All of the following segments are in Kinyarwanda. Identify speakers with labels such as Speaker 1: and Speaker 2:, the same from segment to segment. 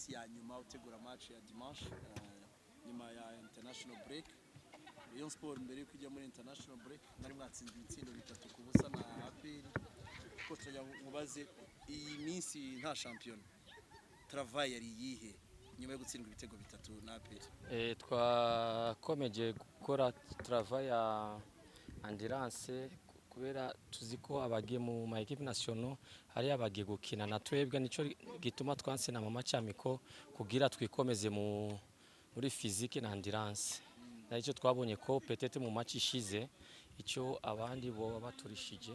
Speaker 1: Iminsi ya nyuma utegura match ya dimanche, nyuma ya international break. Rayon Sport mbere yuko ijya muri international break mwari mwatsinzwe ibitsindo 3-0 na APR. Coach, turagira ngo mubaze, iyi minsi nta shampiyona, travail yari iyihe nyuma yo gutsindwa ibitego bitatu na APR?
Speaker 2: Twakomeje gukora travail ya endurance kubera tuzi ko abagiye mu ma équipe nationale hari abagiye gukina na twebwe. Nico gituma twansena mu match amicaux kugira twikomeze muri physique na endurance. Nicyo twabonye ko peut-être mu match ishize icyo abandi bo baturishije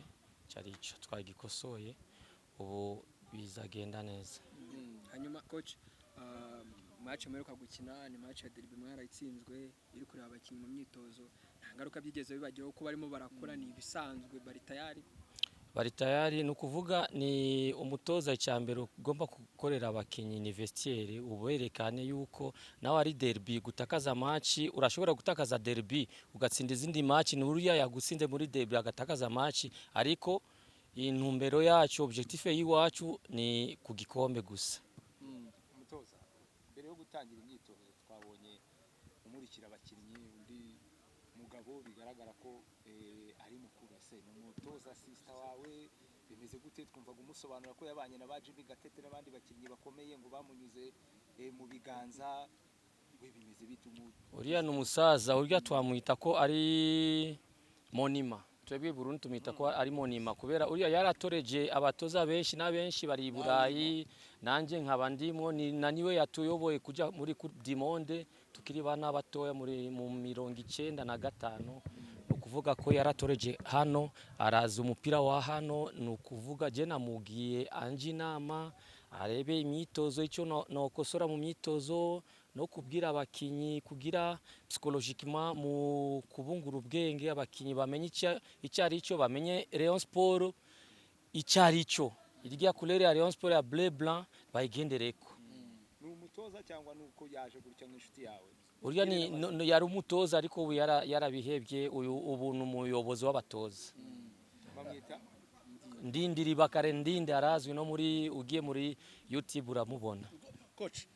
Speaker 2: cyari ico, twagikosoye, ubu bizagenda neza.
Speaker 3: Hanyuma coach, match muheruka gukina ni match ya derby, mwarayitsinzwe. Iri kureba abakinnyi mu myitozo, nta ngaruka byigeze bibagiraho ko barimo barakora? Ni ibisanzwe, bari tayari?
Speaker 2: Bari tayari. Ni ukuvuga ni umutoza, icya mbere ugomba gukorera abakinnyi ni vestiaire, uberekane yuko nawe ari derby. Gutakaza match, urashobora gutakaza derby ugatsinda izindi match. Ni uriya yagutsinze muri derby agatakaza match, ariko intumbero yacu, objectif y'iwacu ni ku gikombe gusa.
Speaker 4: Umutoza, mbere yo gutangira imyitozo twabonye umurikira abakinnyi undi mugabo bigaragara ko ari mukuru. Ese ni umutoza assistant wawe, bimeze gute? Twumvaga umusobanura ko yabanye na ba Jimmy Gatete n'abandi bakinnyi bakomeye ngo bamunyuze mu biganza. We bimeze bite
Speaker 2: Uriya ni umusaza, uriya twamwita ko ari monument. Twebwe i Burundi tumwita ko ari monument kubera uriya yaratoreje abatoza benshi na benshi bari i Burayi, nanjye nkaba ndimo. Ni na niwe yatuyoboye kuja muri Coupe du Monde tukiri bana batoya muri mu 95. Ni ukuvuga ko yaratoreje hano, arazi umupira wa hano. Ni ukuvuga je namugiye anje inama, arebe imyitozo, icyo nokosora mu myitozo no kubwira abakinyi kugira psychologiquement mu kubungura ubwenge abakinyi, bamenye icyo ari cyo, bamenye Rayon Sport icyo ari cyo, irya couleur ya Rayon Sport ya bleu blanc bayigendereko.
Speaker 4: Ni umutoza cyangwa ni uko yaje gutya nk'inshuti yawe?
Speaker 2: Uriya ni yari umutoza, ariko ubu yarabihebye. Uyu ubu ni umuyobozi w'abatoza.
Speaker 4: Bamwita?
Speaker 2: Ndindiri Bakare Ndinde, arazwi no muri, ugiye muri YouTube uramubona.
Speaker 1: Coach,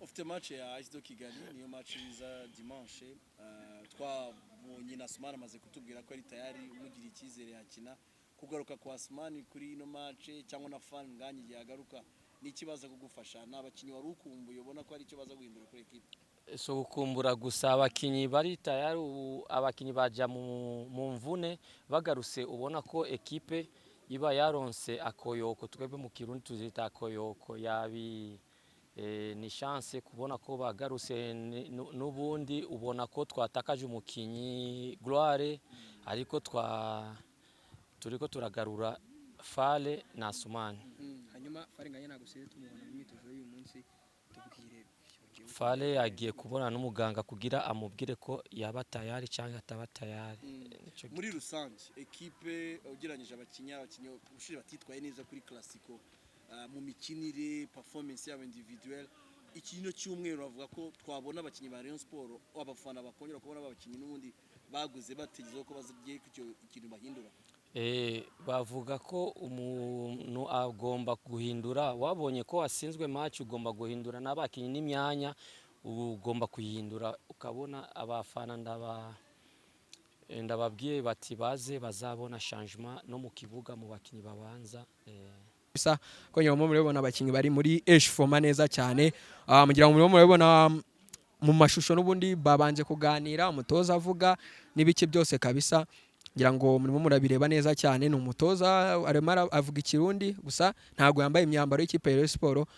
Speaker 1: ufite match ya AS de Kigali, niyo match iza dimanche. Twabonye na Asumani amaze kutubwira ko ari tayari, umugira icyizere yakina. Kugaruka kwa Asumani kuri ino match cyangwa na Fall Ngagne igihe agaruka, ni iki baza kugufasha? Ni abakinnyi wari ukumbuye, ubona ko ari icyo baza guhindura kuri equipe?
Speaker 2: So gukumbura gusa, abakinyi bari tayari. Ubu abakinyi baja mu mvune, bagarutse ubona ko ekipe iba yaronse akoyoko. Twebwe mu Kirundi tuzita akoyoko. Yabi ni chance kubona ko bagarutse. N'ubundi ubona ko twatakaje umukinyi Gloire, ariko turiko turagarura Fale na Asumani.
Speaker 3: Hanyuma Fall Ngagne ntabwo usize tumubona mu myitozo y'uyu munsi, tubwire byongeye.
Speaker 2: Fale agiye kubona n'umuganga kugira amubwire ko yaba tayari cyangwa ataba tayari. Nico.
Speaker 1: Muri rusange ekipe, ugereranyije abakinnyi ubushize batitwaye neza kuri Classico, mu mikinire, performance yabo individuelle, ikino cyumweru bavuga ko twabona abakinnyi ba Rayon Sport, abafana bakongera kubona abakinnyi n'ubundi baguze bategereje ko bazigiye icyo ikintu bahindura?
Speaker 2: Bavuga ko umuntu agomba guhindura. Wabonye ko watsinzwe match, ugomba guhindura n'abakinnyi n'imyanya ugomba kuyihindura, ukabona abafana. Ndababwiye bati baze bazabona changement no mu kibuga, mu bakinnyi babanza.
Speaker 3: Bisa ko nyuma murabibona abakinnyi bari muri échauffement neza cyane. Mugira ngo murimo murabibona mu mashusho. N'ubundi babanje kuganira, umutoza avuga n'ibiki byose kabisa. Ngira ngo murimo murabireba neza cyane. Ni umutoza arimo avuga Ikirundi, gusa ntabwo yambaye imyambaro y'ikipe ya Rayon Sport.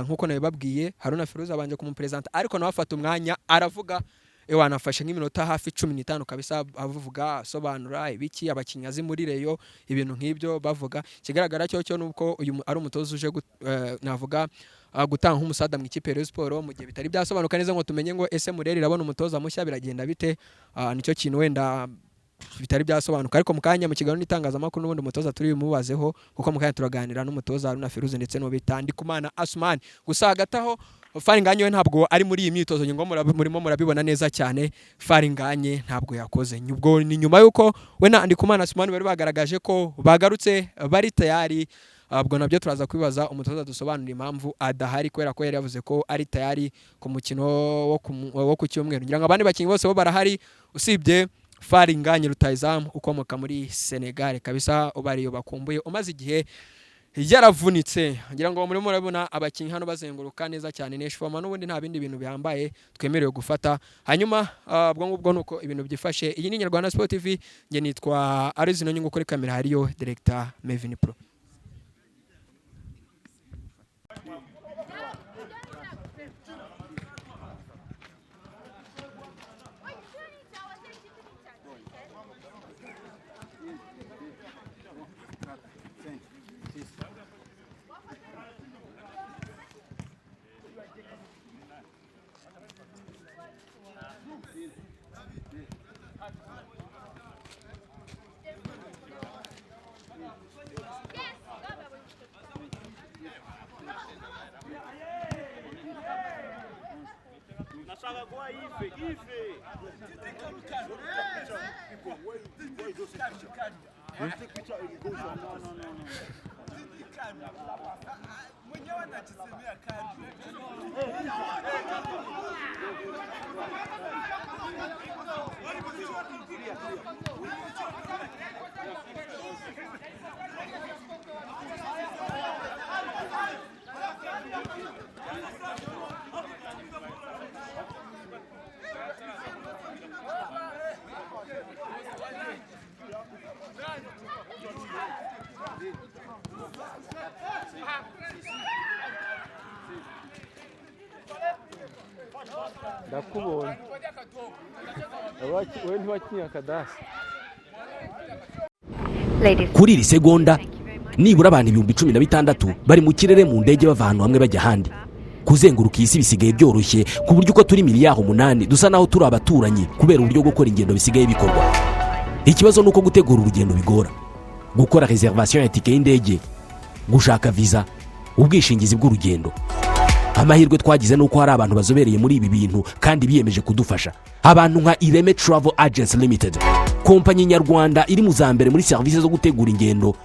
Speaker 3: Nkuko nabibabwiye, Haruna Ferouz abanje kumupresenta, ariko nawe afata umwanya aravuga. Ewana, afashe nk'iminota hafi 15 kabisa avuga, asobanura ibiki abakinnyi azi muri Rayon, ibintu nk'ibyo bavuga. Ikigaragara cyo nuko uyu ari umutoza uje navuga gutanga nk'umusada mu ikipe ya Rayon Sport, mu gihe bitari byasobanuka neza ngo tumenye ngo ese Murera irabona umutoza mushya, biragenda bite? Nicyo kintu wenda bitari byasobanuka, ariko mu kanya mu kiganiro n'itangazamakuru n'ubundi umutoza turi bumubazeho, kuko mu kanya turaganira n'umutoza Haruna Ferouz ndetse n'uwo bita Ndikumana Asumani. Gusa hagati aho Fall Ngagne we ntabwo ari muri iyi myitozo. Ngo murimo murabibona neza cyane, Fall Ngagne ntabwo yakoze. Ubwo ni nyuma y'uko we na Ndikumana Asumani bari bagaragaje ko bagarutse, bari tayari. Ubwo nabyo turaza kwibaza umutoza dusobanura impamvu adahari, kubera ko yari yavuze ko ari tayari ku mukino wo ku cyumweru. Ngira ngo abandi bakinnyi bose bo barahari, usibye Faringanye rutayizamu ukomoka muri Senegal kabisa, ubariyo bakumbuye, umaze igihe yaravunitse. Ngira ngo murimo murabona abakinnyi hano bazenguruka neza cyane. Neshfoma n'ubundi nta bindi bintu bihambaye twemerewe gufata. Hanyuma ubwo ngubwo nuko ibintu byifashe. Iyi ni Nyarwanda Sport TV, nge nitwa Arizino Nyungu, kuri kamera hariyo Director Mevin Pro.
Speaker 2: Ndakubonye, wowe ntiwakinye akadasi.
Speaker 5: Kuri iri segonda, nibura abantu 16,000 bari mu kirere mu ndege, bava ahantu hamwe bajya ahandi. Kuzenguruka iyi si bisigaye byoroshye, ku buryo uko turi miliyari 8 dusa naho turi abaturanyi, kubera uburyo gukora ingendo bisigaye bikorwa. Ikibazo ni uko gutegura urugendo bigora: gukora reservation ya tike y'indege, gushaka visa, ubwishingizi bw'urugendo. Amahirwe twagize ni uko hari abantu bazobereye muri ibi bintu kandi biyemeje kudufasha, abantu nka Ireme Travel Agency Limited, kompanyi nyarwanda iri mu za mbere muri serivisi zo gutegura ingendo,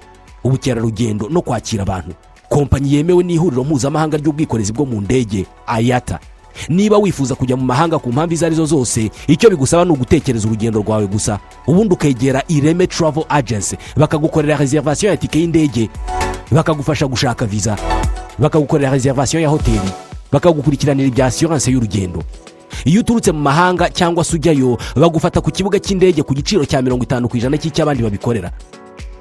Speaker 5: ubukerarugendo no kwakira abantu, kompanyi yemewe n'ihuriro mpuzamahanga ry'ubwikorezi bwo mu ndege, IATA. Niba wifuza kujya mu mahanga ku mpamvu izo arizo zose, icyo bigusaba ni ugutekereza urugendo rwawe gusa, ubundi ukegera Ireme Travel Agency, bakagukorera reservation ya tike y'indege, bakagufasha gushaka visa, bakagukorera reservation ya hoteli, bakagukurikiranira ibya assurance y'urugendo. Iyo uturutse mu mahanga cyangwa se ujyayo, bagufata ku kibuga cy'indege ku giciro cya 50% cy'icy'abandi babikorera.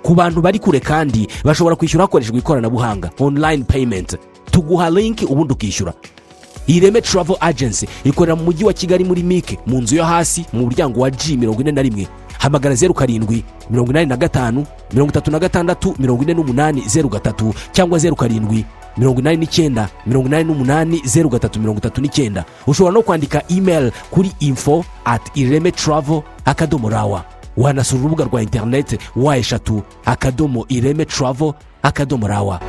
Speaker 5: Ku bantu bari kure kandi bashobora kwishyura hakoreshejwe ikoranabuhanga, online payment. Tuguha link ubundi ukishyura. Ireme Travel Agency ikorera mu mujyi wa Kigali, muri MIC, mu nzu yo hasi, mu muryango wa G 41. Hamagara 0785364803 cyangwa 0789880339. Ushobora no kwandika email kuri info@iremetravel.rw. Wanasura urubuga rwa interineti, wa eshatu akadomo ireme travel akadomo rawa.